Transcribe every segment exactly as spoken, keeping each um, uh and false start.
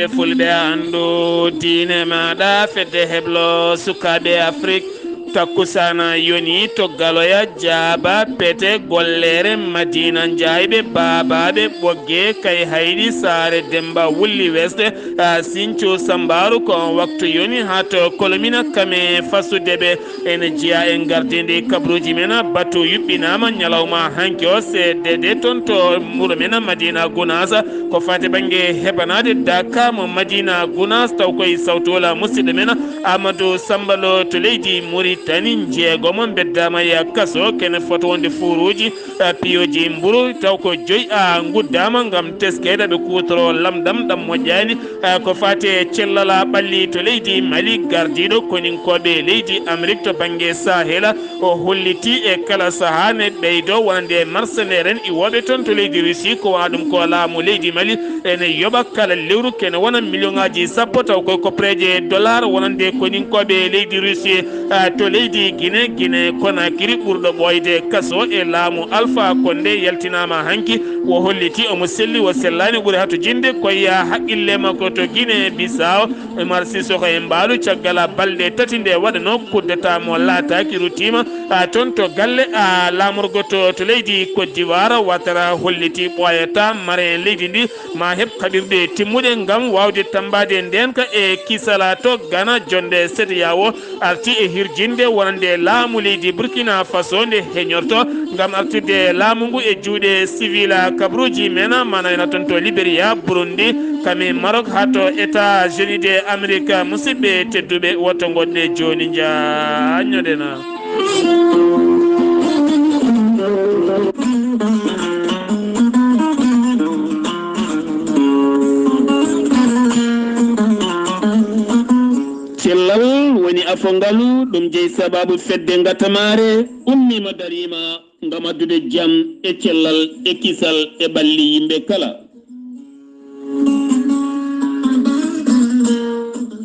Fulɓe anndu diine maaɗa, fedde heblo sukaaɓe Afrik. Takkusaana yoni to Galoya, Jaaba, Pete, Golleere, Madiina, Njaayɓe, Baabaaɓe, Ɓogge, Kayhayɗi, Saare Demmba, Wulli Weste, a, Sincu, Sammbaaru. Ko waktu yoni haa to Kolomina, Kame, Fasu, Debe. Ene jeyaa e ngardiindi kabaruuji men, batu yuɓɓinaama ñalawma hanki o, C D D, toon to wuro men Madiina Gunaas. Ko faati bannge heɓanaade Daka mo Madiina Gunaas, taw koye sawtu wala musidɗo men Amadou Samba Lo to leydi Muritani, njeegomo mbeddaama e kaso, kene fota wonde fuuruuji, eh, piyooji mburu, taw ko joyi a nguddaama ngam teskeede, ɓe kuutoroo lamɗam ɗam moƴƴaani. Eh, ko faati e cellal ɓalli to leydi Mali, gardiiɗo koninkooɓe leydi Amérique to bannge Sahel, o holliti e kala sahaa ne ɓeydo wonande mercenaire en iwooɓe toon to leydi Russie, ko wona ɗum ko laamu leydi Mali ene yoɓa kala lewru kene wona million ŋaaji sappo, taw koye koppereeje dollar wonande koninkooɓe leydi Russie, ah, to leydi Guinée, Guinée Conakry ɓurɗo ɓooyde kaso e laamu Alpha Condé yaltinaama hanki. O holliti omo selli, o sellaani, ɓuri hatojinde ko yaa haqqille makko to Guinée Bissau. Umar Sissoco e mbaalu caggal balɗe tati nde waɗanoo coup d'État mo laataaki, ruttiima, a, toon to galle, a, laamorgo to, to leydi Côte d'Ivoire. Ouattara holliti ɓooyataa marin leydi ndi ma heɓ kaɓirɗe timmuɗe ngam waawde tammbaade ndeenka e kisala to Ghana. Jonnde C E D E A O arti e hirjinde wonande laamu leydi Burkina Faso nde heñorto ngam artirde laamu ngu e juuɗe civil kabaruuji men, mana ena toon to Liberia, Burundi, Kame, Maroc, haa to États-Unis de Amérique. Musidɓe tedduɓe, woto ngoɗɗe jooni njaññoɗen. Cellal woni afo ngalu, ɗum jeyi sababu fedde ngatamaare ummiima dariima ngam addude jam e cellal e kisal e ɓalli yimɓe kala.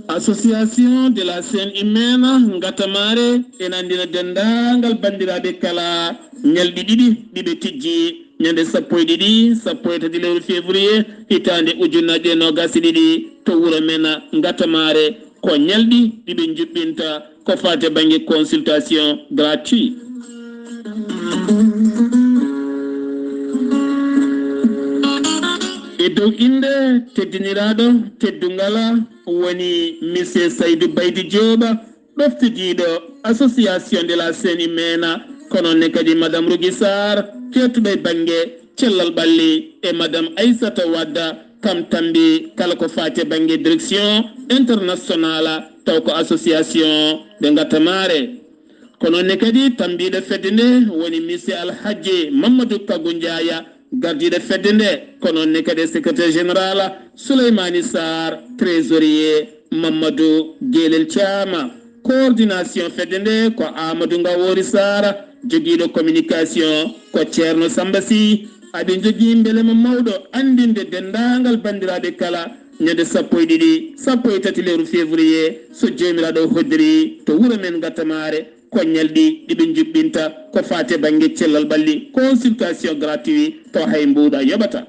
Association de la Sen Humaine ngatamaare ena anndina denndaangal banndiraaɓe kala ñalɗi ɗiɗi ɗi ɓe tijji, ñande sappo e ɗiɗi, sappo e tati lewru février, hitaande ujunnaje e noogas e ɗiɗi, to wuro men ngatamaare. Ko ñalɗi ɗi ɓe njuɓɓinta ko faati bannge consultation gratuit. E dow innde teddiniraaɗo teddungal woni Monsieur Saydou Baydy Diop, ɗoftidiiɗo Association de la Sen Humaine, kono ne kadi Madame Rougui Sarr, keertuɗo e bannge cellal ɓalli, e Madame Aissata Wade, kam tambi kala ko faati e bannge direction internationale, taw ko association de ngatamaare. Kono ne kadi tambiiɗo fedde nde woni Monsieur Alhaji Mamadou Kagou Ndiaye, gardiiɗo fedde nde, kono ne kadi secrétaire général Souleymani Sarr, trésorier Mamadou Gelel Thiam. Coordination fedde nde ko Amadou Ngawori Sarr, jogiiɗo communication ko Ceerno Samba Sy. Aɓe njogii mbelema mawɗo anndinde denndaangal banndiraaɓe kala ñande sappo e ɗiɗi, sappo e tati lewru février, so Joomiraaɗo hoddiri, to wuro men Ngatamaare, ko ñalɗi ɗi ɓe njuɓɓinta ko faati e bannge cellal ɓalli, consultation gratuit, taw hay mbuuɗa yoɓata.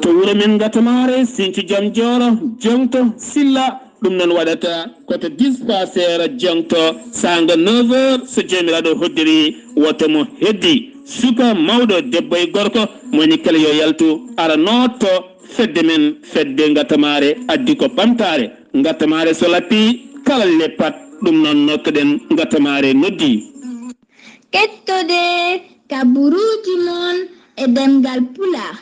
To wuro men Ngatamaare, Sinthiou Diam Dioro, Joŋto, Silla, ɗum noon waɗata ko to dispensaire Joŋto, saanga neuf heures, so Joomiraaɗo hoddiri, woto mo heddi. Suka, mawɗo, debbo e gorko, mo woni kala yo yaltu, ara nootto fedde men, fedde Ngatamaare, addi ko ɓamtaare. Ngatamaare so lappi, kala leppat, ɗum noon nottoɗen Ngatamaare noddi. Kettode kaburuuji mon e ɗemngal Pulaar,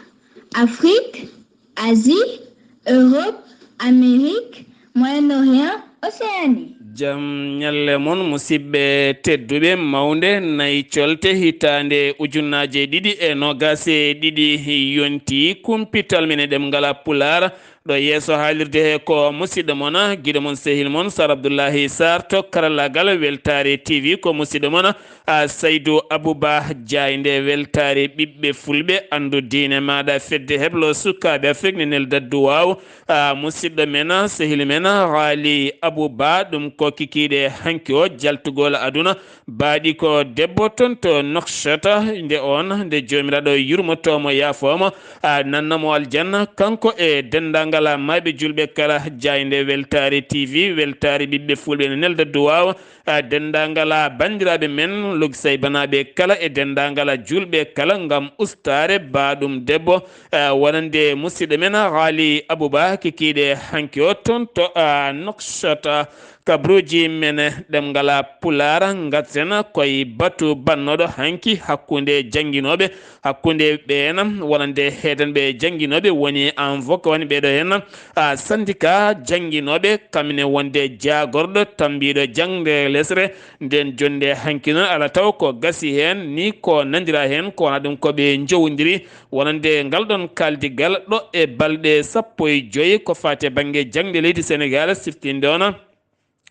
Afrik, Asie, Europe, Amérique, Moyen-Orient, Océanie. Jam ñalle mon, musidɓe tedduɓe. Mawnde nayi colte hitaande ujunnaaje ɗiɗi e noogaas e ɗiɗi yonti kumpital men e ɗemngal Pulaar, Ɗo yeeso haalirde he ko musidɗo mon, giɗo mon, sehil mon, Sar Abdullahi Sar to karallagal Weltaare T V. Ko musidɗo mon, a, Saydu Abuba Jaaynde Weltaare Ɓiɓɓe Fulɓe. Anndu diine maaɗa, fedde heblo sukaaɓe Afrik ne nelda duwaaw. A, musidɗo men, sehil men, Haali Abuba, ɗum ko kikiiɗe hanki o jaltugol aduna. Baaɗi ko debbo toon to Nokshata, nde on, nde Joomiraaɗo yurmotoo mo, yaafoo mo, a, nanna mo aljanna, kanko e denndaangal a, maayɓe juulɓe kala. Jaaynde Weltaare T V, Weltaare Ɓiɓɓe Fulɓe ne nelda duwaaw, a, denndaangal a, banndiraaɓe men, Lugsay Banaaɓe kala e denndaangal a, juulɓe kala, ngam ustaare baaɗum debbo, a, wonande musidɗo men, Haali Abuba, kikiiɗe hanki o toon to, a, Nokshata. Kabruuji men ɗemngal Pulaar, ngatsen koye batu bannooɗo hanki hakkunde jannginooɓe, hakkunde ɓeen wonande heedanɓe jannginooɓe woni en vokka woni ɓeeɗo heen, a, syndicat jannginooɓe, kamne wonde jaagorɗo tambiiɗo jaŋde lesre. Nden jonnde hanki noon, ala taw ko gasi heen ni ko nanndira heen, ko wona ɗum ko ɓe njowondiri wonande ngal ɗoon kaaldigal ɗo e balɗe sappo e joy ko faati e bannge jaŋde leydi Senegaal, siftinde on.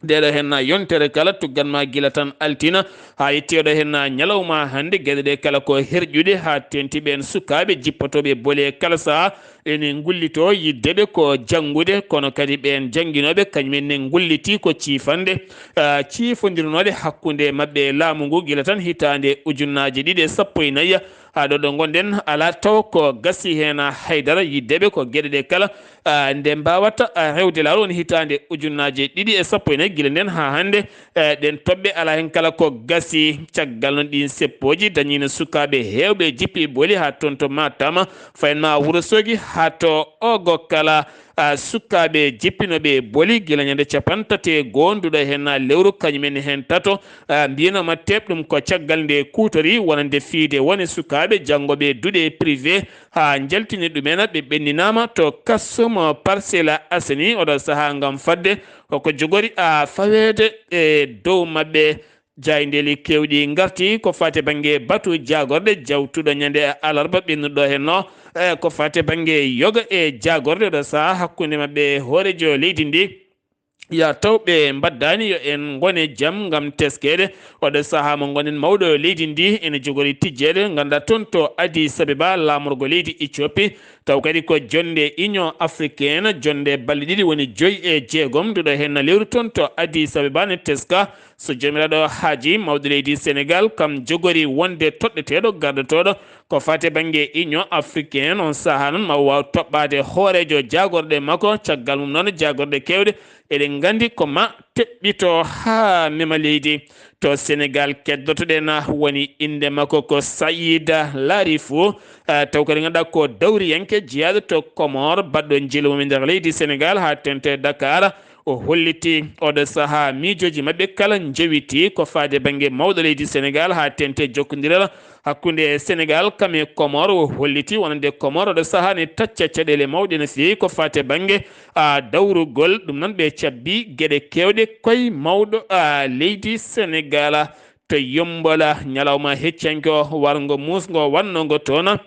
Ɗeeɗo heen yontere kala tuggan ma gila tan altina haa yetteeɗo heen ñalawma hannde, geɗe ɗe kala ko herƴude haa teenti ɓeen sukaaɓe jippotooɓe boli e kala sahaa ene ngullitoo yiddeɓe ko janngude, kono kadi ɓeen jannginooɓe kañum en ne ngulliti ko ciifande, ah, ciifondirnooɗe hakkunde maɓɓe e laamu ngu gila tan hitaande ujunnaaje ɗiɗi e sappo e nayi. Haa ɗo, ɗo ngonɗen, alaa taw ko gasi heen haydara yiddeɓe ko geɗe ɗe kala, ah, nde mbaawata, ah, rewde laawol woni hitaande ujunnaaje ɗiɗi e sappo e nayi. Gila nden haa hannde, eh, ɗen toɓɓe alaa heen kala ko gasi. Caggal noon ɗiin seppooji dañiino sukaaɓe heewɓe jippi boli haa toon to Matam, fayin ma Wuro Soogi haa to Ogo kala. Ah, sukaaɓe jippinooɓe boli gila ñande capanɗe tati e goo nduɗo heen lewru, kañum en heen tato, ah, mbiyanooma teeɓ ɗum ko caggal nde kuutori wonande fiyde woni sukaaɓe janngooɓe duɗe privé haa njaltini ɗumen, ɓe ɓenninaama to kasum Parcelles Assainies oɗo sahaa ngam fadde koko jogori, ah, faweede e dow maɓɓe. Jaayndeeli keewɗi ngarti ko faati e bannge batu jaagorɗe jawtuɗo ñande alarba ɓennuɗo heen o, e ko faati e bannge yoga e jaagorɗe ɗo sahaa hakkunde maɓɓe e hooreejo leydi ndi. Ya taw ɓe mbaddaani yo en ngone jam ngam teskeede. Oɗo sahaa mo ngonen mawɗo leydi ndi ene jogori tijjeede, ngannda toon to Addis Abeba laamorgo leydi Ethiopie. Taw kadi ko jonnde Union Africaine, jonnde balɗe ɗiɗi woni joyi e jeegom, nduɗo heen na lewru toon to Addis Abeba ne teska. So Joomiraaɗo haaji, mawɗo leydi Senegaal kam jogori wonde toɗɗeteeɗo gardotooɗo ko faati e bannge Union Africaine. On sahaa noon ma waaw toɓɓaade hooreejo jaagorɗe makko. Caggal mum noon, jaagorɗe keewɗe eɗen nganndi ko ma teɓɓito haa mema leydi. To Senegaal keddotoɗen woni innde makko ko Saïd Larifou, ah, taw kadi ngannduɗaa ko dawriyanke jeyaaɗo to Comores, baɗɗo njillu mum e nder leydi Senegaal haa teeŋti Dakar. O holliti oɗo sahaa miijooji maɓɓe kala njowiti ko faati e bannge mawɗo leydi Senegaal haa teeŋti jokkondiral hakkunde Senegaal kam e Comores. O holliti wonande Comores oɗo sahaa ne tacca caɗeele mawɗe no feewi ko faati e bannge, ah, dawrugol. Ɗum noon ɓe cabbi geɗe keewɗe koye mawɗo, ah, leydi Senegaal. To Yombola, ñalawma heccanke o, warngo muusngo wannongo toon.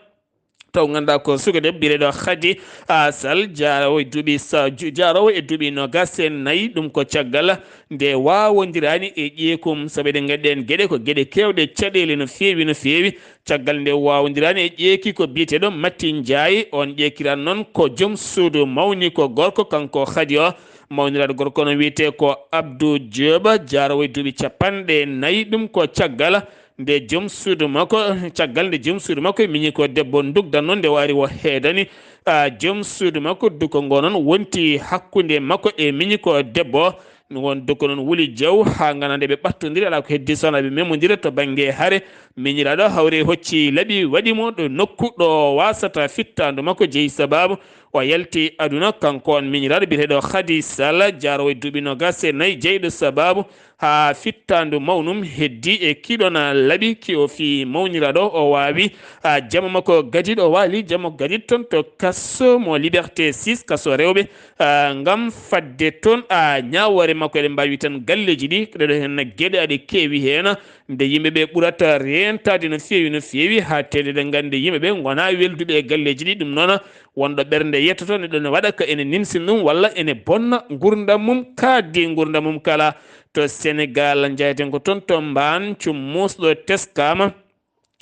Taw ngannduɗaa ko suka debbo biyeteeɗo Khady, ah, Sall, jaarowo e duuɓi sa-, ju-, jaarowo e duuɓi noogaas e nayi. Ɗum ko caggal nde waawondiraani e ƴeekum, sabu eɗen nganndi ɗeen geɗe ko geɗe keewɗe caɗeele no feewi, no feewi. Caggal nde waawondiraani e ƴeeki ko biyeteeɗo Matti Njaay, on ƴeekiran noon ko joom suudu mawni ko gorko, kanko Khady o. Mawniraaɗo gorko no wiyetee ko Abdou Diop, jaarowo e duuɓi capanɗe nayi. Ɗum ko caggal nde joom suudu makko, caggal nde joom suudu makko e miñi ko debbo ndugdan noon nde waari o heedani, ah, joom suudu makko. Duko ngo noon wonti hakkunde makko e miñi ko debbo. Ngon duko noon wuli jaw haa ngana nde ɓe ɓattondiri, alaa ko heddi so wonaa ɓe memondira to bannge hare. Miñiraaɗo hawri hocci laɓi waɗi mo ɗo nokku ɗo waasata fittaandu makko jeyi sababu o yalti aduna. Kanko on miñiraaɗo biyeteeɗo Khady Sall, jaarowo e duuɓi noogaas e nayi, jeyɗo sababu haa fittaandu mawnum heddi e kiɗon laɓi ki o fii mawniraaɗo. O waawi, ah, jama makko gadiiɗo, o waali jama makko gadiiɗo toon to kaso mo Liberté six, kaso rewɓe, ah, ngam fadde toon, ah, ñaawoore makko. Eɗen mbaawi tan galleeji ɗi, ɗeɗo heen geɗe aɗe keewi heen, nde yimɓe ɓe ɓurata reentaade no feewi, no feewi, haa teeŋti eɗen nganndi yimɓe ɓe ngonaa welduɓe e galleeji ɗi. Ɗum noon Wonɗo ɓernde yettoto neɗɗo ne waɗa ka ene nimsina ɗum walla ene bonna ngurndam mum, kaaddi ngurndam mum kala. To Senegal, njeyten ko toon to Mbaan, cum muusɗo teskaama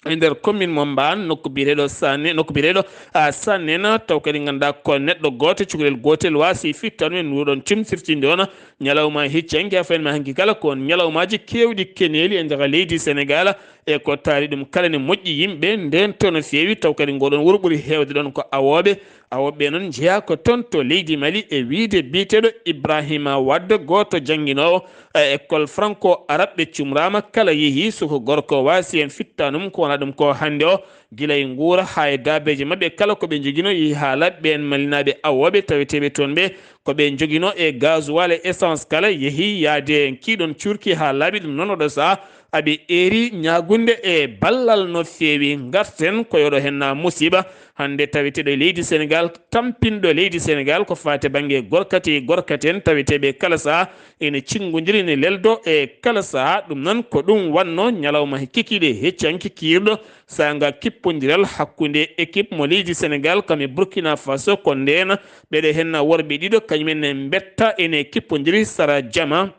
e nder commune mo Mbaan, nokku biyeteeɗo Sané, nokku biyeteeɗo, a, Sanen, taw kadi ngannduɗaa ko neɗɗo gooto, cukalel gootel waasi fittaandu e nguuɗoon cum siftinde on ñalawma hecci hanki. Haa fayin ma hanki kala ko on ñalawmaaji keewɗi keneeli e nder leydi Senegal, e ko taari ɗum kala ne moƴƴi yimɓe ndeen to no feewi, taw kadi ngoɗon wuro ɓuri heewde ɗoon ko awooɓe. Awooɓe noon njeyaa ko toon to leydi Mali e wiyde biyeteeɗo Ibrahima Wade, gooto jannginoowo e école franco arabe ɓe cumraama kala yehi, soko gorko waasi heen fittaandu mum ko wonaa ɗum ko hannde o, gila e nguura haa e daabeeje maɓɓe kala ko ɓe njoginoo yehi haa laaɓi. Ɓeen malinaaɓe awooɓe taweteeɓe toon ɓe ko ɓe njoginoo e gasoil e essence kala yehi yaade e kii ɗoon cuurki haa laaɓi. Ɗum noon oɗo sahaa aɓe eeri ñaagunde e ballal no feewi. Ngarten ko oɗo henna musiba hannde taweteeɗo e leydi Senegal, tampinɗo leydi Senegal ko faati bannge gorkati e gorkati en taweteeɓe kala sahaa ene cinngondiri, ene leldo e kala sahaa. Ɗum noon ko ɗum wannoo ñalawma kikiiɗe hecci hanki kiirɗo saanga kippondiral hakkunde équipe mo leydi Senegal kam e Burkina Faso. Ko ndeen ɓeɗe henna worɓe ɗiɗo kañumen ne mbetta ene kippondiri sara jama.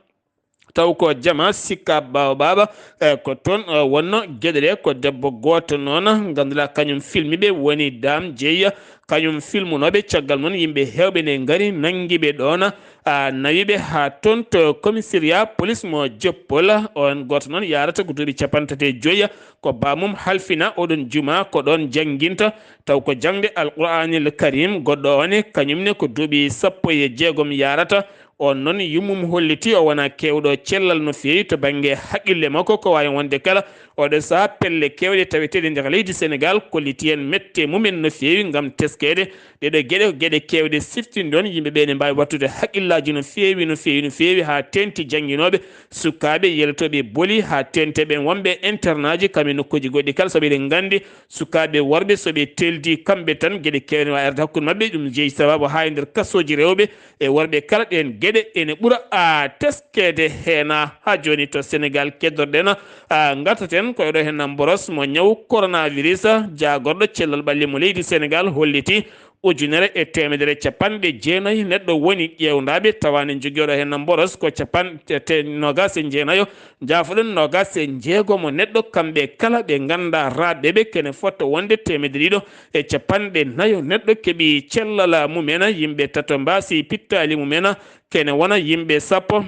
Taw ko jama sikka baaba baaba, eh, ko toon, eh, wonno geɗe ɗe. Ko debbo gooto noon ngannduɗaa kañum filmi ɓe woni Dame Dieye. Kañum filmunooɓe, caggal mum yimɓe heewɓe ne ngari nanngi ɓe ɗoon, a, nawi ɓe haa toon to commissariat police mo Joppol. On gooto noon yaarata ko duuɓi capanɗe tati e joyi, ko baamum halfina oɗon juma ko ɗoon jannginta, taw ko jaŋde Alqur'aanil Kariim. Goɗɗo o ne kañum ne ko duuɓi sappo e jeegom yaarata. On noon yummum holliti o wona keewɗo cellal no feewi to bannge haqqille makko. Ko waawi wonde kala oɗo sahaa pelle keewɗe taweteeɗe nder leydi Senegal kolliti en mette mumen no feewi ngam teskeede. Ɗeɗo geɗe ko geɗe keewɗe siftinde on yimɓe ɓe ne mbaawi wattude haqqillaaji no feewi, no feewi, no feewi haa teeŋti jannginooɓe, sukaaɓe, yelotooɓe boli haa teeŋti ɓeen wonɓe internaaji kam e nokkuuji goɗɗi kala sabu eɗen nganndi sukaaɓe worɓe so ɓe teeldi kamɓe tan geɗe keewɗe ne waawi arde hakkunde maɓɓe. Ɗum jeyi sabaabu haa e nder kasooji rewɓe e worɓe kala ɗeen geɗe ene ɓura a teskeede heen. Haa jooni to Senegal keddorɗen, a, ngartaten ko oɗo heen mboros mo ñaw coronavirus jaagorɗo cellal ɓalli mo leydi Senegal holliti ujunere e teemedere capanɗe jeenayi neɗɗo woni ƴeewndaaɓe tawa ne njogii oɗo heen mboros ko capanɗe te-, noogaas e jeenayo. Njaafoɗen noogaas e njeegomo neɗɗo, kamɓe kala ɓe nganndaa raaɓɓe ɓe kene fota wonde teemedde ɗiɗo e capanɗe nayo neɗɗo keɓi cellal mumen. Yimɓe tato mbaasi pittaali mumen, kene wona yimɓe sappo.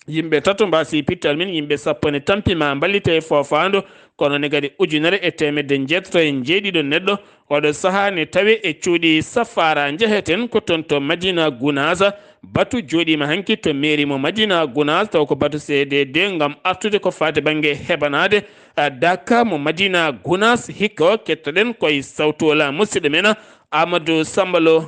Yimɓe tato mbaasi pittaali mum, yimɓe sappo ne tampi ma mballite e foofaandu, kono ne kadi ujunere e teemedde njeetato e njeeɗiɗo neɗɗo oɗo sahaa ne tawe e cuuɗi safaara. Njeheten ko toon to Madina Gunaas. Batu jooɗiima hanki to mairie mo Madina Gunaas, taw ko batu C D D ngam artude ko faati bannge heɓanaade, a, Daka mo Madina Gunaas. Hikka o kettoɗen koye sawtu ola musidɗo men Amadou Samba Lo.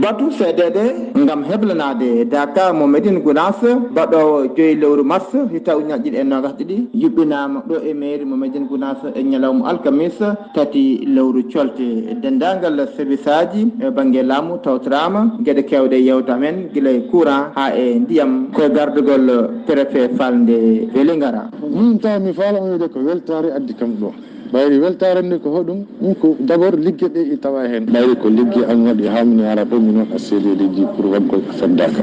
Batu C D D ngam heblanaade Daka mo Médine Gounass, baɗoowo joyi lewru mars, hitaande ujunere e noogas ɗiɗi, yuɓɓinaama ɗo e mairie mo Médine Gounass e ñalawma alkamis, tati lewru colte. Denndaangal sebisaaji e bannge laamu tawtoraama, geɗe keewɗe yewtaama heen, gila e courant haa e ndiyam, ko e gardagol préfet falnde Vélingara. Min taw mi faala on wiide ko weltaare addi kam ɗo. Ɓayri weltaare nde ko hoɗum? Ɗum ko d'abord ligge ɗe i tawa heen. Ɓayri ko ligge an waɗi haa min ara ɗo min waɗa C D D ji pour waɗgol affaire Daka.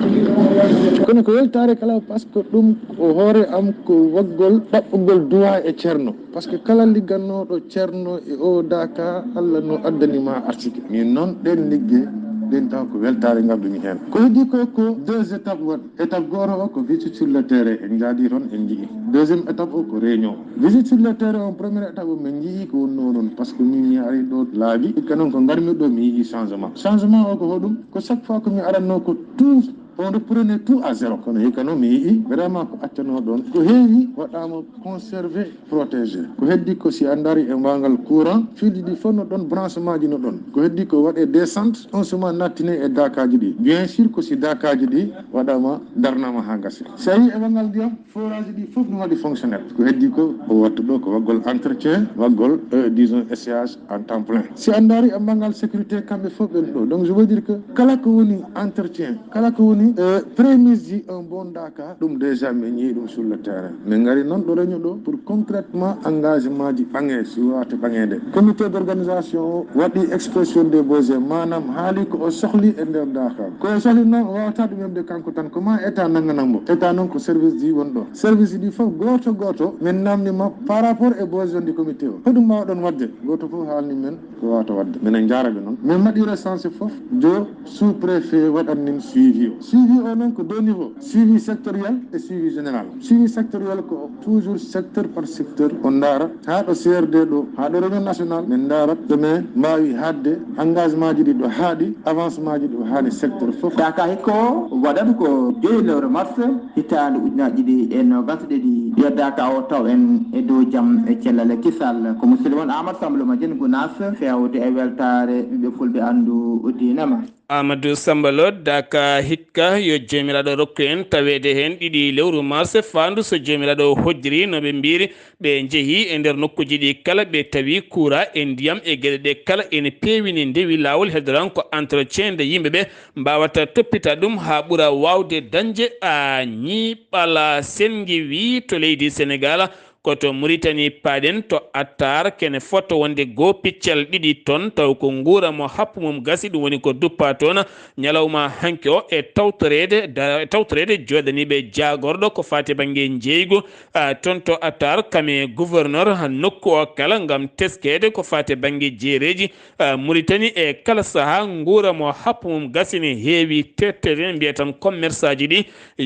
Kono ko weltaare kala, parce que ɗum o hoore am ko waɗgol ɗaɓɓugol duwa e ceerno. Parce que kala liggannooɗo ceerno e o Daka, Allah no addani ma arsike. Min noon ɗen ligge ɗen taw ko weltaare ngal ɗum heen. Ko heddi ko, ko deux étapes waɗi. Étape gooto o ko visite sur le terrain, en njaadi toon en njii. Deuxième étape o ko réunion. Visite sur le terrain o, première étape o min njii ko wonnoo ɗoon, parce que min mi ari ɗo laabi, hikka noon ko ngarmi ɗo mi yii changement. Changement o ko hoɗum? Ko chaque fois ko mi aranno ko tout, on reprenait tout à zéro. Kono hikka noon mi yii vraiment ko accanoo ɗoon. Ko heewi waɗaama conservé, protégé. Ko heddi ko si a ndaari e mbaangal courant, fil ji ɗi fof no ɗoon, branchement ji no ɗoon. Ko heddi ko waɗe descente, on suma nattine e dakaaji ɗi. Bien sûr ko si dakaaji ɗi waɗaama, darnaama haa ngasi. Si a yii e banngal ndiyam, forage ɗi fof no waɗi fonctionnel. Ko heddi ko, ko wattu ɗo ko waɗgol entretien, waɗgol, euh, disons, essayage en temps plein. Si a ndaari e banngal sécurité, kamɓe fof ɓen ɗo. Donc, je veux dire que kala ko woni entretien, kala ko woni E prémisse ji un bon Dakar, ɗum déjà min yii ɗum sur le terrain. Min ngari noon ɗo réunion ɗo pour concrètement engagement ji ɓaŋe, si wata ɓaŋede. Comité d'organisation o waɗi expression des besoins, maanaam haali ko o sohli e nder Dakar. Ko o sohli noon o wawata ɗum yamde kanko tan, ko ma état nannganam mo. État noon ko service ji won ɗo. Service ji ɗi fof goto goto min namnima par rapport e besoin du comité o. Ko ɗum mbawɗon waɗde? Goto fof haalni men ko wawata waɗde. Minen njaaraɓe noon. Min mbaɗi recensé fof, jo sous-préfet waɗan min suivi o. Suivi o noon ko deux niveaux, suivi sectoriel et suivi général. Suivi sectoriel ko toujours secteur par secteur o ndaara, haa ɗo C R D ɗo, haa ɗo réunion nationale, min ndaara ɗo min mbaawi haɗde engagement ji ɗi ɗo haaɗi, avancement ji ɗi ɗo haaɗi secteur fof. Daka hikko waɗata ko joyi lewre mars hitaande ujunaaji ɗiɗi e noogas e ɗiɗi. Yo Daka o taw en e dow jam e cellal e kisal. Ko musidɗo mon Amadou Samba Loma Dieng Gunaas, feewde e weltaare ɓiɓɓe fulɓe anndu diina ma. Amadou Samba Lo, Daka hikka, yo Joomiraaɗo rokku en taweede heen ɗiɗi lewru mars, faandu so Joomiraaɗo hojjiri no ɓe mbiyri. Ɓe njehi e nder nokkuuji ɗi kala, ɓe tawi kuura e ndiyam e geɗe ɗe kala ene peewini, ndewi laawol, heddoran ko entretien nde yimɓe ɓe mbaawata toppita ɗum haa ɓura waawde dañde. A ñiiɓala senngi wi to leydi Senegaal, ko to Muritani paaɗen, to Attar, kene fota wonde goo piccal ɗiɗi toon, taw ko nguura mo happu mum gasi, ɗum woni ko duppa toon. Ñalawma hanki o e tawtoreede, da-, e tawtoreede jooɗaniiɓe jaagorɗo ko faati bannge njeeygu, a, toon to Attar, kam e gouverneur nokku o kala ngam teskeede ko faati bannge jeereeji, a, Muritani e kala sahaa nguura mo happu mum gasi ne heewi tettede, mbiya tan commerçant ji ɗi,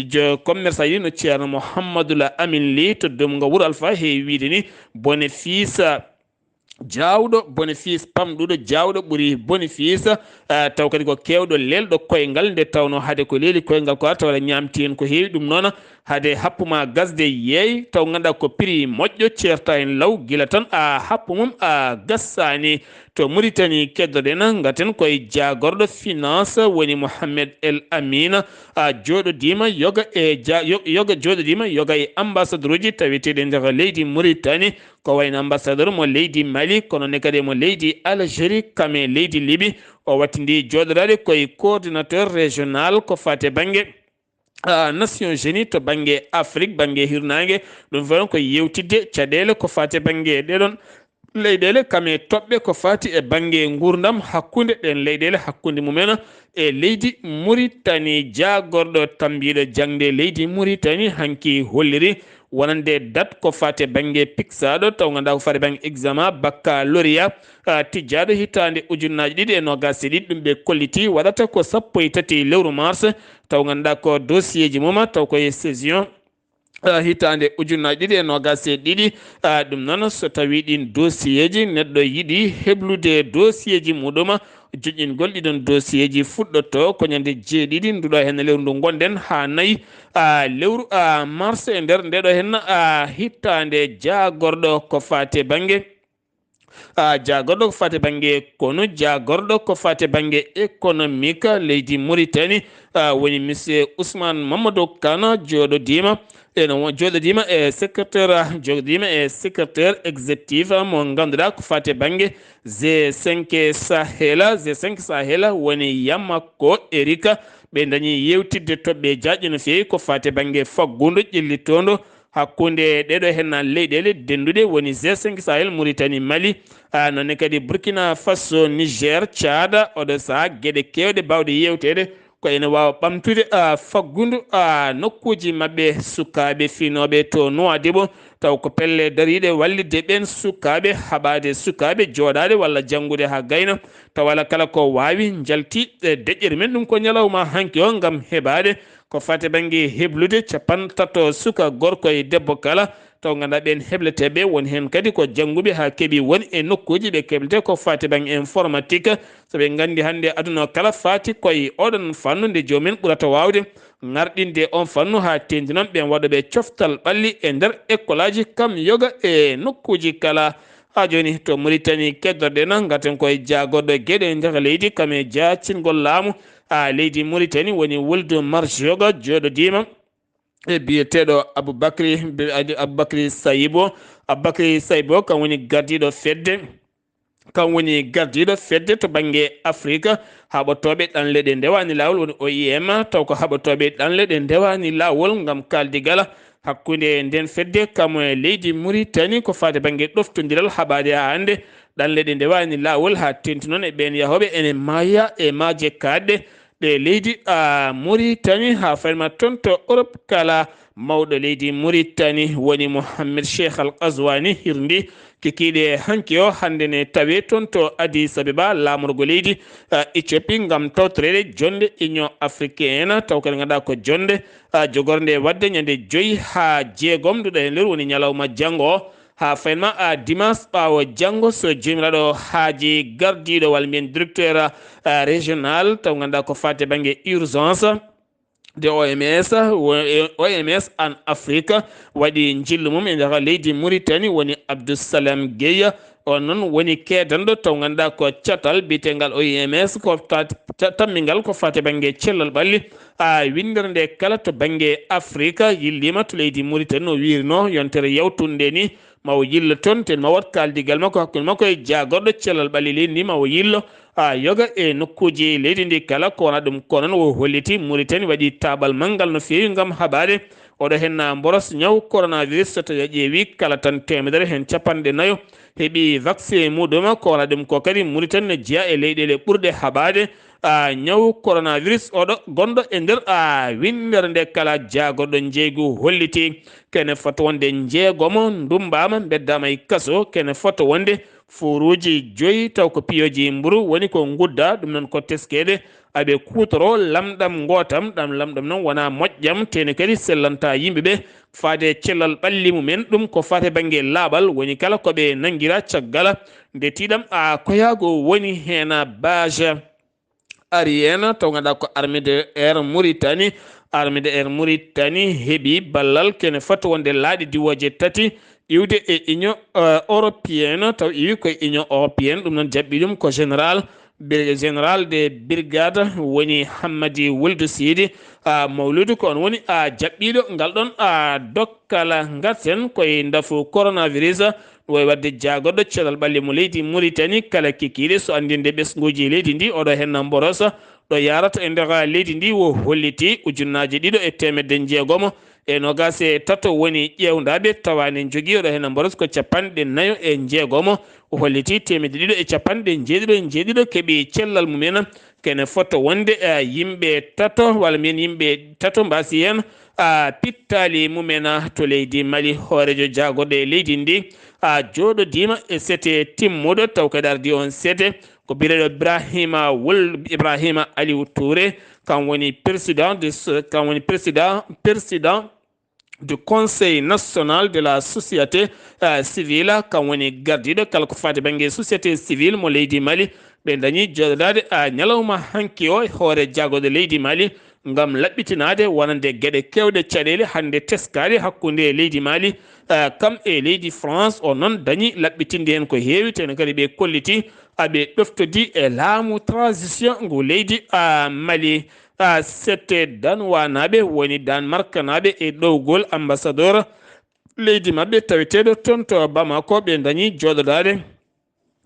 jo-, commerçant ji ɗi no Ceerno Mouhamadoul Amine Ly to Dumga Wuro Alfa heewi wiide ni, bénéfice, jaawɗo, bénéfice pamɗuɗo, jaawɗo ɓuri bénéfice, ah, taw kadi ko keewɗo leelɗo koyngal, nde tawnoo hade ko leeli koyngal ko ar tawa aɗa ñaamti heen ko heewi. Ɗum noon, hade happu ma gasde yeey, taw ngannduɗaa ko prix moƴƴo, ceerta heen law, gila tan a happu mum a gassaani. To Muritani keddoɗen, ngaten koye jaagorɗo finance woni Mohamed El Amine, a jooɗodiima yoga e ja-, yo-, yoga jooɗodiima yoga e ambassadeur uji taweteeɗi e nder leydi Muritani. Ko wayno ambassadeur mo leydi Mali, kono ne kadi mo leydi Algérie, kam e leydi Libi. O wattindi jooɗoraade koye coordinateur régional ko faati e bannge, ah, Nations Unies to bannge Afrique, bannge hirnaange. Ɗum fof ko yewtidde caɗeele ko faati e bannge ɗeɗon leyɗeele, kam e toɓɓe ko faati e bannge nguurndam hakkunde ɗeen leyɗeele, hakkunde mumen e leydi Muritani. Jaagorɗo tammbiiɗo jaŋde leydi Muritani hanki holliri wonande date ko faati e bannge piksaaɗo, taw ngannduɗaa ko faati e bannge examen baccalauréat, ah, tijjaaɗo hitaande ujunnaaji ɗiɗi e noogaas e ɗiɗi, ɗum ɓe kolliti waɗata ko sappo e tati lewru mars, taw ngannduɗaa ko dossier ji mum, taw ko e session, ah, hitaande ujunnaaji ɗiɗi e noogaas e ɗiɗi. Ah, ɗum noon, so tawii ɗiin dossier ji, neɗɗo yiɗi heblude dossier ji muɗum, joƴƴingol ɗiɗon dossier ji fuɗɗoto ko ñande jeeɗiɗi nduɗo heen lewru ndu ngonɗen haa nayi, ah, lewru, ah, mars e nder ndeɗo heen, ah, hitaande. Jaagorɗo ko faati e bannge, ah, jaagorɗo ko faati e bannge konu, jaagorɗo ko faati e bannge économique leydi Muritani, ah, woni monsieur Ousmane Mamadou Kane, jooɗodiima ene wo-, jooɗodiima e secrétaire, jooɗodiima e secrétaire exécutif mo ngannduɗaa ko faati e bannge G cinq Sahel, G cinq Sahel woni Yamako Erika. Ɓe ndañi yewtidde toɓɓe jaajɗe no feewi ko faati e bannge faggudu ƴellitoodu hakkunde ɗeɗo heen leyɗeele dennduɗe woni G cinq Sahel, Muritani, Mali, ah, noon ne kadi Burkina Faso, Niger, Tchad. Oɗo sahaa geɗe keewɗe baawɗe yewteede ko ene waawa ɓamtude, ah, faggudu, ah, nokkuuji maɓɓe sukaaɓe finooɓe to Nouadhibou, taw ko pelle dariiɗe wallitde ɓeen sukaaɓe, haɓaade sukaaɓe, jooɗaade walla janngude haa gayna, taw alaa kala ko waawi njalti e deƴƴere men. Ɗum ko ñalawma hanki o ngam heɓaade ko faati e bannge heblude capanɗe tato suka gorko e debbo kala, taw ngannduɗaa ɓeen hebleteeɓe won heen kadi ko jannguɓe haa keɓi won e nokkuuji ɓe keblete ko faati e bannge informatique. So ɓe nganndi hannde aduna o kala faati koye oɗon fannu nde joomum en ɓurata waawde ŋarɗinde on fannu haa teendinon ɓeen waɗooɓe coftal ɓalli e nder ekkolaaji kam yoga e nokkuuji kala. Haa jooni to Muritani keddoɗen, ngaten koye jaagorɗo geɗe nder leydi kam e jaacingol laamu, a, leydi Muritani woni wuldu Marjoga jooɗodiima e biyeteeɗo Aboubacry, Aboubacry Sayibo. Aboubacry Sayibo kam woni gardiiɗo fedde Kam woni gardiiɗo fedde to bannge Afrik, haɓotooɓe ɗanle ɗe ndewaani laawol, woni O I M, taw ko haɓotooɓe ɗanle ɗe ndewaani laawol ngam kaaldigal hakkunde nden fedde kam e leydi Muritani ko faade bannge ɗoftondiral haɓaade haa hannde. Ɗanle ɗe ndewaani laawol haa teeŋti noon e ɓeen yahooɓe ene maaya e maaje kaaɗɗe ɗe leydi, a, Muritani, haa fayma toon to Europe kala. Mawɗo leydi Muritani woni Mohammed Cheikh Al Qazwani hirndi kikiiɗe hanki o hannde ne tawe toon to Addis Abeba laamorgo leydi, a, Ethiopie ngam tawtoreede jonnde Union Africaine, taw kadi ngannduɗaa ko jonnde, a, jogornde waɗde ñande joyi haa jeegom nduɗo heen lewru woni ñalawma janngo o. Haa fayma, a, dimanche ɓaawo janngo so Joomiraaɗo haaji gardiiɗo walla mbiyen directeur, a, régional taw ngannduɗaa ko faati bannge urgence de O M S, wo-, O M S en Afrique waɗi njillu mum e nder leydi Muritani woni Abdou Salam Gueye. On noon woni keedanɗo taw ngannduɗaa ko catal biyetengal O M S ko ta-, ta-, tammingal ko faati bannge cellal ɓalli. A, winndere nde kala to bannge Afrique yilliima to leydi Muritani no wiirno yontere yawtunde ni. Ma o yillo toon, ten ma waɗ kaaldigal makko hakkunde makko e jaagorɗo cellal ɓalli leydi ndi, ma o yillo, a, yoga e nokkuuji leydi ndi kala, ko wona ɗum ko noon o holliti Muritani waɗi taaɓal manngal no feewi ngam haɓaade. Oɗo heen na mboros ñaw coronavirus, so tawi a ƴeewi kala tan teemedere heen capanɗe nayo heɓi vaccin muɗum, ko wona ɗum ko kadi Muritani ne jeyaa e leyɗeele ɓurɗe haɓaade, a, ñaw coronavirus oɗo gonɗo e nder, a, winndere nde kala jaagorɗo njeeygu holliti. Kene fota wonde njeegomo ndummbaama, mbeddaama e kaso. Kene fota wonde fuuruuji joyi taw ko piyoji mburu woni ko ngudda, ɗum noon ko teskeede aɓe kuutoro lamɗam ngootam. Ɗam lamɗam noon wonaa moƴƴam, tene kadi sellanta yimɓe ɓe faade cellal ɓalli mumen. Ɗum ko faate bannge laaɓal, woni kala ko ɓe nanngira caggal nde tiiɗam a koyaago woni heen baaja. Ari en, taw ngannduɗaa ko Armée de Air Mauritanie. Armée de Air Mauritanie heɓi ballal kene fota wonde laaɗe diwooje tati iwde e Union, euh, Européenne, taw iwi koye Union Européenne, ɗum noon jaɓɓi ɗum ko général, bir-, général de brigade woni Hammadi Wuldu Sidi, a, Mawludu, ko on woni, a, jaɓɓiiɗo ngal ɗon, a, dokkal. Ngarten koye ndafu coronavirus, ɗum waɗi waɗde jaagorɗo cellal ɓalli mo leydi Muritani kala kikiiɗe so anndinde ɓesnguuji leydi ndi, oɗo heen na mborosa ɗo yaarata e nder leydi ndi, wo holliti ujunnaaje ɗiɗo e teemedde njeegomo e noogaas e tato woni ƴeewndaaɓe, tawa ne njogii oɗo heen na mboros ko capanɗe nayo e njeegomo. O holliti teemedde ɗiɗo e capanɗe njeeɗiɗo e njeeɗiɗo keɓi cellal mumen. Kene fota wonde, eh, yimɓe tato, walla mbiyen yimɓe tato mbaasi heen, a, pittaali mumen, a, to leydi Mali. Hooreejo jaagorɗe leydi ndi, a, jooɗodiima e sete timmuɗo, taw kadi ardii on sete ko biyeteeɗo Ibrahima Wul, Ibrahima Aliou Touré, kam woni président de ce, kam woni président, président du Conseil national de la société, eh, civile, kam woni gardiiɗo kala ko faati bannge société civile mo leydi Mali. Ɓe dañi jooɗodaade, eh, ñalawma hanki o e hoore jaagorɗe leydi Mali ngam laɓɓitinaade wonande geɗe keewɗe caɗeele hannde teskaaɗe hakkunde leydi Mali, eh, kam e leydi France. O noon dañi laɓɓitinde heen ko heewi, teno kadi ɓe kolliti aɓe ɗoftodi e laamu transition ngu leydi, ah, Mali. Ah, sette Danemarknaaɓe woni Danemarknaaɓe e ɗowgol ambassadeur leydi maɓɓe taweteeɗo toon to Bamako, ɓe dañi jooɗodaade,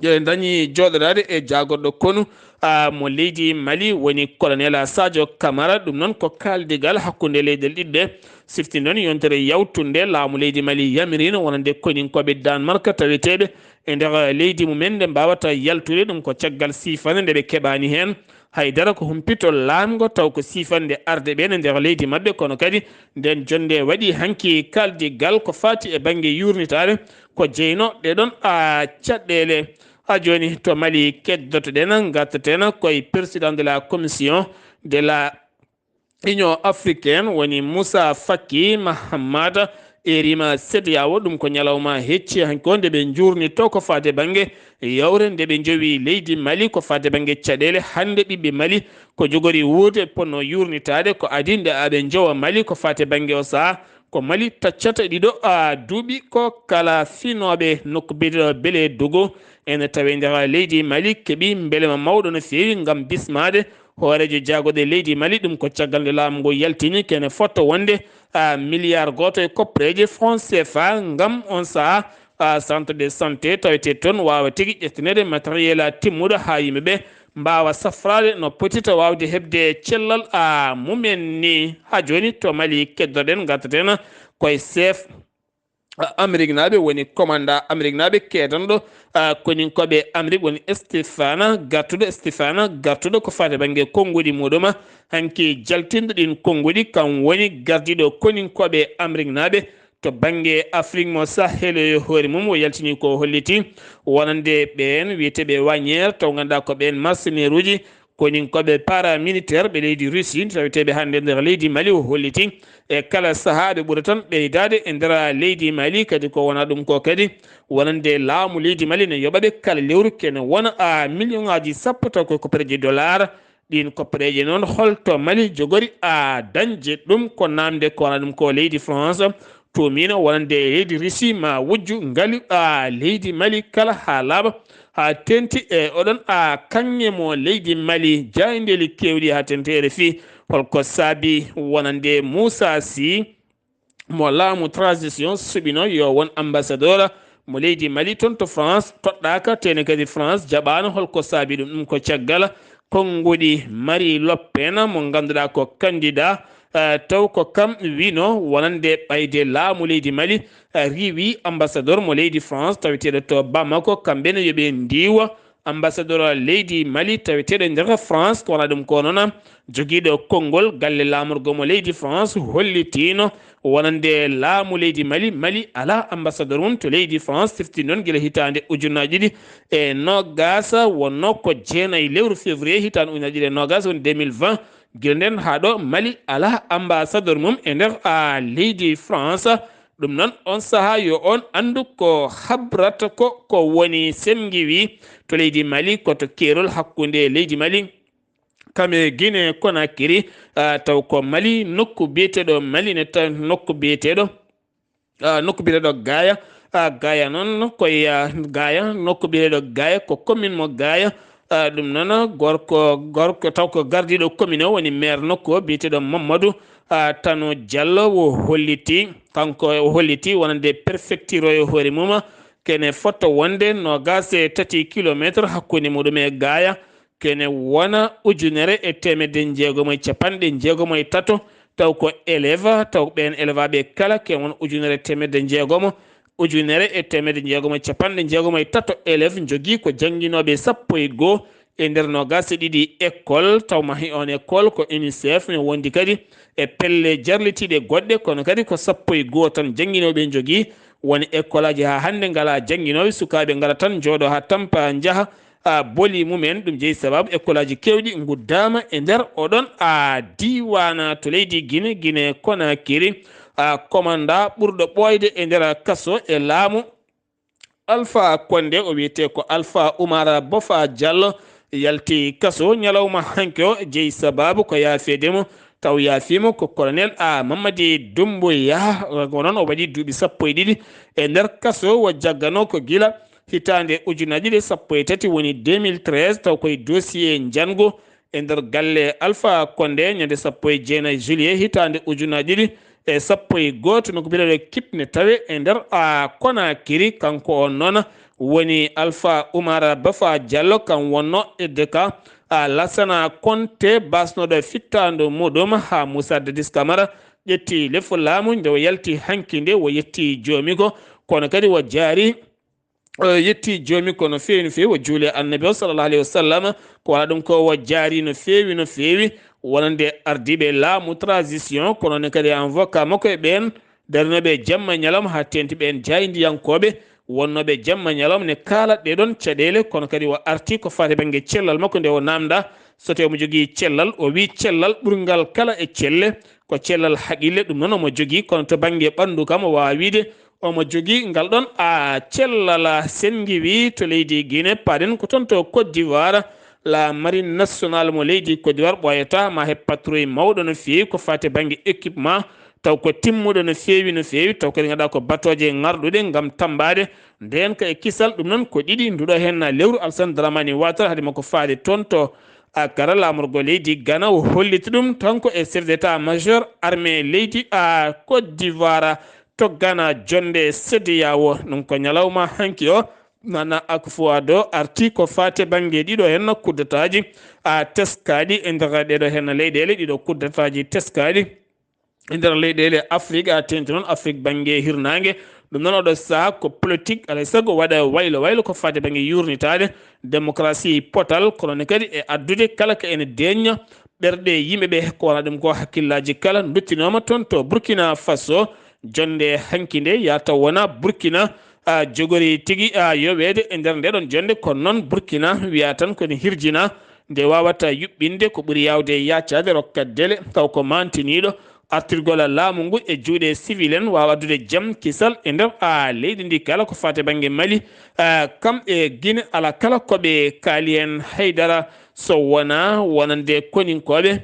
ɓe dañi jooɗodaade e jaagorɗo konu, ah, mo leydi Mali woni colonel Sadio Camara. Ɗum noon ko kaaldigal hakkunde leyɗeele ɗiɗi ɗe. Sifti noon yontere yawtunde laamu leydi Mali yamirino wonande koninkooɓe Danemark taweteeɓe e nder leydi mumen nde mbaawata yaltude. Ɗum ko caggal siifannde nde ɓe keɓaani heen haydara ko humpito laamgo, taw ko siifannde arde ɓeen e nder leydi maɓɓe. Kono kadi nden jonnde waɗi hanki kaaldigal ko faati e bannge yuurnitaare ko jeyno ɗee ɗoon, a, caɗeele. Ha jooni to Mali keddotoɗen, ngartaten koye président de la commission de la Union africaine woni Moussa Faki Mahamat, erima C E D E A O. Ɗum ko ñalawma hecci hanki o nde ɓe njuurnitoo ko faade bannge yawre nde ɓe njowi leydi Mali ko faade bannge caɗeele. Hannde ɓiɓɓe Mali ko jogori wuurde ponno yuurnitaade ko adii nde aɓe njowa Mali ko faade bannge o sahaa. Ko Mali taccata ɗiɗo, a, duuɓi ko kala finooɓe nokku biyeteeɗo Bele Dogo ene tawe nder leydi Mali keɓi mbelema mawɗo no feewi ngam bismaade hooreejo jaagorɗe leydi Mali. Ɗum ko caggal nde laamu ngu yaltini kene fotto wonde, a, miliyar gooto e koppareeje franc C F A ngam on sahaa, a centre de santé tawete toon, waawa tigi ƴettanede matériel a timmuɗo haa yimɓe ɓe mbaawa safraade no potita waawde heɓde cellal a mumen ni. Haa jooni to Mali keddoɗen, ngartaten koye chef Ameriknaaɓe, woni commandant Ameriknaaɓe keedanɗo, ah, koninkooɓe Amerik, woni Stefana gartuɗo, Stefana gartuɗo ko faati bannge konnguɗi muɗum. Hanki jaltinɗo ɗin konnguɗi, kam woni gardiiɗo koninkooɓe Ameriknaaɓe to bannge Afrik mo Sahel e hoore mum. O yaltini ko holliti wonande ɓeen wiyeteeɓe wañeer, taw ngannduɗaa ko ɓeen mercenaire uji, koninkooɓe paramilitaire ɓe leydi Russie, taweteeɓe hannde nder leydi Mali. O holliti e kala sahaa ɓe ɓura tan ɓeydaade e nder leydi Mali, kadi ko wona ɗum ko kadi wonande laamu leydi Mali ne yoɓa ɓe kala lewru kene wona a million ŋaaji sappo taw ko koppereeji dollar. Ɗin koppereeji noon, holto Mali jogori a dañde ɗum? Ko namde ko wona ɗum ko leydi France tuumino wonande leydi Russie ma wujju ngalu a leydi Mali kala haa laaɓa, haa tenti e oɗon a kaŋŋe mo leydi Mali, jaayndeeli keewɗi haa tenti. R F I, holko saabi wonande Moussa Sy mo laamu transition suɓino yo won ambassadeur mo leydi Mali toon to France, toɗɗaaka, tene kadi France jaɓaano? Holko saabi ɗum? Ɗum ko caggal konnguɗi Marie Le Pen mo ngannduɗaa ko candidat, eh, taw ko kam wino wonande ɓayde laamu leydi Mali, eh, riiwi ambassadeur mo leydi France taweteeɗo to Bamako, kamɓe ne yo ɓe ndiwa ambassadeur leydi Mali taweteeɗo e nder France, ko wona ɗum ko noon jogiiɗo konngol galle laamorgo mo leydi France hollitiino wonande laamu leydi Mali, Mali alaa ambassadeur mum to leydi France, sifti noon gila hitaande ujunnaji ɗiɗi e noogaas, wonno ko jeenayi lewru février hitaande ujunnaji ɗiɗi e noogaas, woni deux mille vingt. Gila nden haa ɗo, Mali alaa ambassadeur mum e nder, a, leydi France. Ɗum noon, on sahaa yo on anndu ko habrata ko, ko woni semgiwi to leydi Mali, ko to keerol hakkunde leydi Mali kam e Guinée Conakry, a, taw ko Mali nokku biyeteeɗo Mali ne ta-, nokku biyeteeɗo, a, nokku biyeteeɗo Gaya. A, Gaya noon koye, a, Gaya, nokku biyeteeɗo Gaya ko commune mo Gaya. A, ɗum noon gorko, gorko taw ko gardiiɗo commune o woni maire nokku o biyeteeɗo Mamadou, a, Tano Diallo. O holliti, kanko o holliti wonande préfecture o e hoore mum kene fota wonde noogaas e tati kilometre hakkunde muɗum e Gaya, kene wona ujunere e teemedde jeegom e capanɗe jeegom e tato, taw ko élève, taw ɓeen élève ɓe kala ken won ujunere e teemedde jeegom, ujunere e teemedde jeegom e capanɗe jeegom e tato élève njogii ko jannginooɓe sappo e goo e nder noogaas e ɗiɗi école, taw mahi on école ko UNICEF ne wondi kadi e pelle jarlitiiɗe goɗɗe, kono kadi ko sappo e goo tan jannginooɓe njogii. Woni école aji haa hannde ngalaa jannginooɓe, sukaaɓe ngara tan njooɗo haa tampa njaha, a, boli mumen. Ɗum jeyi sababu école aji keewɗi nguddaama e nder oɗon, a, diiwaana to leydi Guinée, Guinée Conakry, a, commandant ɓurɗo ɓooyde e nder kaso e laamu Alpha Condé, o wiyetee ko Alpha Oumar Bofa Diallo, yalti kaso ñalawma hanki o, jeyi sababu ko yaafeede mo, taw yaafiima ko colonel a Mamadi Doumbouya. Ko noon o waɗi duuɓi sappo e ɗiɗi e nder kaso, o jagganoo ko gila hitaande ujunnaji ɗiɗi e sappo e tati, woni deux mille treize, taw koye dossier njanngu e nder galle Alpha Condé ñande sappo e jeenayi juillet hitaande ujunnaji ɗiɗi e sappo e gooto, no ko biyeteeɗo Kip ne tawe e nder a Conakry. Kanko on noon woni Alpha Oumar Bafa Diallo, kan wonno edde ka a Lassana Conté, basnoɗo fittaandu muɗum haa Moussa Dadis Camara ƴetti lefu laamu nde o yalti hanki nde o yetti joomi ko, kono kadi o jaari o yetti joomi ko no feewi, no feewi, o juuli e Annabi o, sallallahu alayhi wa sallam, ko wona ɗum ko o jaari no feewi, no feewi, wonande ardiiɓe laamu transition, kono ne kadi avocat makko e ɓeen darnooɓe jamma e ñalawma haa teeŋti ɓeen jaayndiyankooɓe wonnooɓe jamma e ñalawma ne kaala ɗee ɗoon caɗeele, kono kadi o arti ko faati bannge cellal makko nde o naamndaa so tawii omo jogii cellal, o wii cellal ɓurngal kala e celle ko cellal haqille, ɗum noon omo jogii, kono to bannge ɓanndu kam o waawaa wiide omo jogii ngal ɗoon a cellal. Senngi wii to leydi Guinée, paaɗen ko toon to Côte d'Ivoire, la marine nationale mo leydi Côte d'Ivoire ɓooyataa ma heɓ patrouille mawɗo no feewi ko faati bannge équipement, taw ko timmuɗo no feewi, no feewi, taw kadi ngannduɗaa ko batooje ŋarɗuɗe ngam tammbaade ndeen ka e kisal. Ɗum noon ko ɗiɗi, nduɗo heen lewru Alassane Dramane Ouattara, hade makko faade toon to Accra, laamorgo leydi Ghana, o holliti ɗum kanko e chef d'état-major armée leydi a Côte d'Ivoire. toggana jonnde C E D E A O. Ɗum ko ñalawma hanki o, nana Akufo-Addo arti ko faati bannge ɗiɗo heen kuddataaji, a, teskaaɗi e nder ɗeɗo heen leyɗeele, ɗiɗo kuddataaji teskaaɗi e nder leyɗeele Afrik, a, teeŋti noon Afrik bannge hirnaange. Ɗum noon oɗo sahaa ko politique, alay sago waɗa waylo waylo ko faati bannge yuurnitaade démocratie potal, kono ne kadi e addude kala ko ene deeƴna ɓerɗe yimɓe ɓe, ko wona ɗum ko hakkillaaji kala. Nduttinooma toon to Burkina Faso, jonnde hanki nde, yaa taw wona Burkina, a, jogori tigi, a, yoweede e nder nde ɗon jonnde, kono noon Burkina wiya tan ko ene hirjina nde waawata yuɓɓinde ko ɓuri yaawde yaacaade, rokka délai, taw ko maantiniiɗo artirgol laamu ngu e juuɗe civil en, waawa addude jam, kisal e nder, a, leydi ndi kala ko faati bannge Mali, a, kam e Gine, ala kala ko ɓe kaali heen haydara so wonaa wonande koninkooɓe.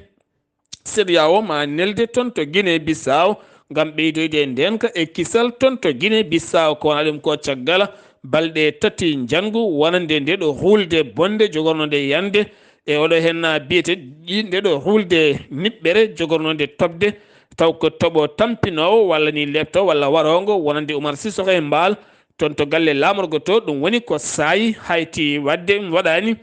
C E D E A O ma nelde toon to Guinée Bissau ngam ɓeydoyde e ndeenka e kisal toon to Guinée Bissau. Ko wona ɗum ko caggal balɗe tati njanngu wonande nde ɗo ruulde bonde jogornode yande e oɗo heen biyete ɗi nde ɗo ruulde niɓɓere jogornode toɓde, taw ko toɓo tampinoowo walla ni leɓto walla waroongo wonande Umar Sissoco e Mbaal toon to galle laamorgo to. Ɗum woni ko saayi hayti waɗde, waɗaani,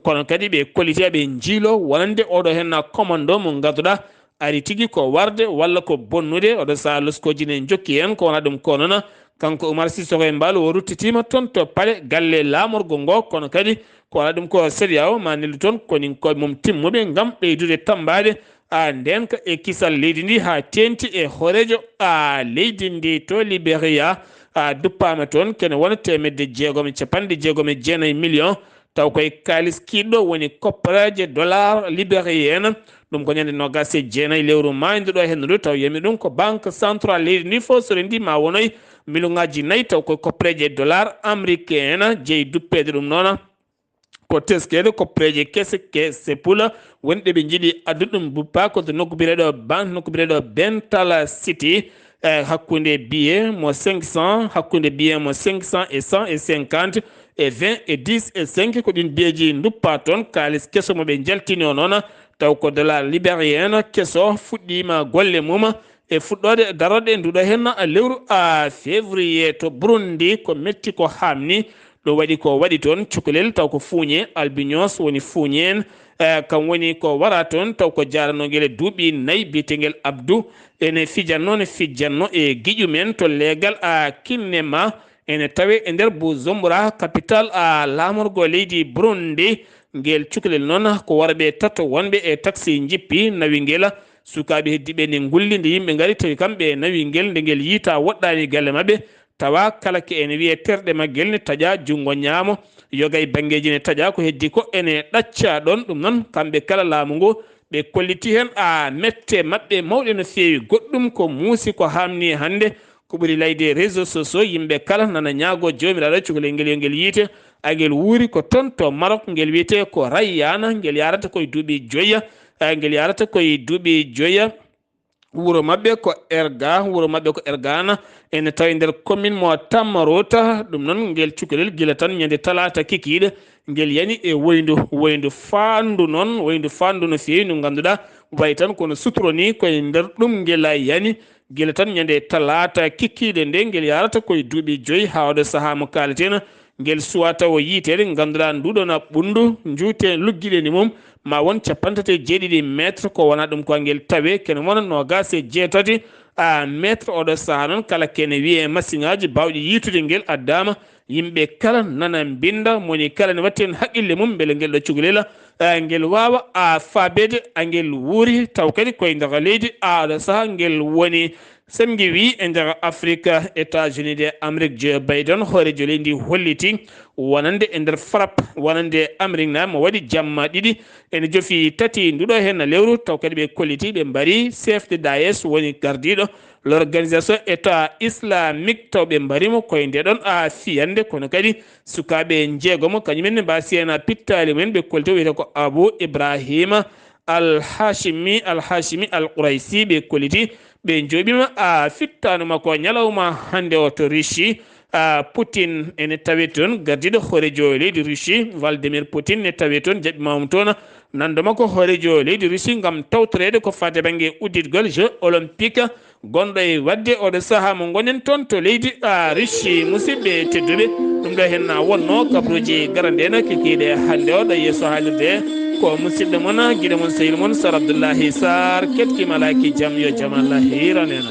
kono kadi ɓe kolliti aɓe njiilo wonande oɗo heen commando mo ngannduɗaa ari tigi ko warde walla ko bonnude. Oɗo sahaa loskooji ne njokki heen, ko wona ɗum ko noon kanko Umar Sissoco e Mbaal o ruttitiima toon to palais galle laamorgo ngo, kono kadi ko wona ɗum ko C E D E A O ma neldu toon koninkooɓe mum timmuɓe ngam ɓeydude tammbaade, a, ndeenka e kisal leydi ndi haa teeŋti e hooreejo, a, leydi ndi to Liberia, a, duppaama toon kene wona teemedde jeegom e capanɗe jeegom e jeenayi million, taw koye kaalis kiiɗɗo woni koppareeje dollar libérien. Ɗum ko ñande noogaas e jeenayi lewru maayndu ɗo henndu, taw yami ɗum ko Banque Centrale leydi ndi fof so rendi ma wonoy million ŋaaji nayi, taw koye koppareeje dollar américain jeyi duppeede ɗum noon. Ko teskeede koppareeje kese, kese pula wonɗe ɓe njiɗi addude ɗum buppa ko to nokku biyeteeɗo Ban-, nokku biyeteeɗo Bentala City, e hakkunde billet mo cinq cents, hakkunde billet mo cinq cents e cent e cinquante e vingt e dix e cinq, ko ɗin billeeji nduppa toon. Kaalis keso mo ɓe njaltini o noon, taw ko dollar libérien keso, fuɗɗiima golle mum e fuɗɗoode darorɗe nduɗo heen lewru, a, février to Burundi. Ko metti ko haamni, ɗum waɗi ko waɗi toon cukalel, taw ko fuuñe, albinos woni fuuñe en, e, kam woni ko wara toon, taw ko jaaranogel e duuɓi nayi, biyetengel Abdou, ene fijanno, ne fijjanno e giƴu men to leegal, a, Kinema, ene tawe e nder Bujumbura, capital, a, laamorgo leydi Burundi. Ngel cukalel noon ko worɓe tato wonɓe e taxi njippi, nawi ngel. Sukaaɓe heddiiɓe ne ngulli nde yimɓe ngari, tawi kamɓe nawi ngel. Nde ngel yiita woɗɗaani galle maɓɓe, tawa kala ke ene wiye terɗe maggel ne taƴa, junngo ñaamo, yoga e banngeeji ne taƴa, ko heddi ko ene ɗacca ɗoon. Ɗum noon, kamɓe kala laamu ngu, ɓe kolliti heen, a, mette maɓɓe mawɗe no feewi. Goɗɗum ko muusi, ko haamni hannde, ko ɓuri layde réseaux sociaux, yimɓe kala nana ñaago Joomiraaɗo cukalel ngel yo ngel yiite, a, ngel wuuri ko toon to Maroc, ngel wiyetee ko Rayyaana, ngel yahrata koye duuɓi joya, a, ngel yahrata koye duuɓi joya. Wuro maɓɓe ko Erga, wuro maɓɓe ko Ergana, ene tawi nder commune mo Tammarota. Ɗum noon, ngel cukalel gila tan ñande talaata kikiiɗe, ngel yani e woyndu, woyndu faandu noon, woyndu faandu no feewi, ndu ngannduɗaa, wayi tan kono suturo ni, koye nder ɗum ngel yani, gila tan ñande talaata kikiiɗe nde ngel yahrata koye duuɓi joyi, haa oɗo sahaa mo kaaleten, ngel suwaa tawo yiiteede, ngannduɗaa nduɗon ɓunndu, njuute luggiɗe ni mum, ma won capanɗe tati e jeeɗiɗi mètre, ko wona ɗum ko ngel tawe, kene wona noogaas e jeetati, a, mètre. Oɗo sahaa noon, kala kene wiyee masiŋaaji baawɗi yiitude ngel addaama, yimɓe kala nana mbinnda, moni kala ne watti heen haqqille mum, mbele ngel ɗo cukalel, a, ngel waawa, a, faabeede, a, ngel wuuri, taw kadi koye nder leydi, a, oɗo sahaa ngel woni Sen ngiwii e nder Afrik, États-Unis de Amérique, Joe Biden, hooreejo leydi ndi, holliti wonande e nder frappe wonande Amérique na mo waɗi jamma ɗiɗi ene jofi tati nduɗo heen lewru, taw kadi ɓe kolliti ɓe mbari chef de Daesh, woni gardiiɗo l'organisation État islamique, taw ɓe mbari mo koye nde ɗon a fiyande, kono kadi sukaaɓe njeegomo kañumen ne mbaasi heen a pittaali mumen, ɓe kolliti o wiyetee ko Abu Ibrahima Al Hashimi, Al Hashimi Al Qurayshi, ɓe kolliti, ɓe njooɓiima, a, fittaandu makko ñalawma hannde o to Russie. A, Putin ene tawe toon, gardiiɗo hooreejo leydi Russie, Vladimir Putin ne tawe toon, jaɓɓiima mo toon, nanndo makko hooreejo leydi Russie ngam tawtoreede ko faati bannge udditgol Jeux Olympiques gonɗo e waɗde oɗo sahaa mo ngonen toon to leydi, a, Russie, musidɓe tedduɓe. Ɗum ɗo heen na wonno kabruuji garande en kikiiɗe hannde o ɗo yeeso haalirde. Ko musidɗo mon, giɗo mon, sehil mon, Sar Abdullahi Sar, keɗki malaaki jam, yo jam Allah hiiran en.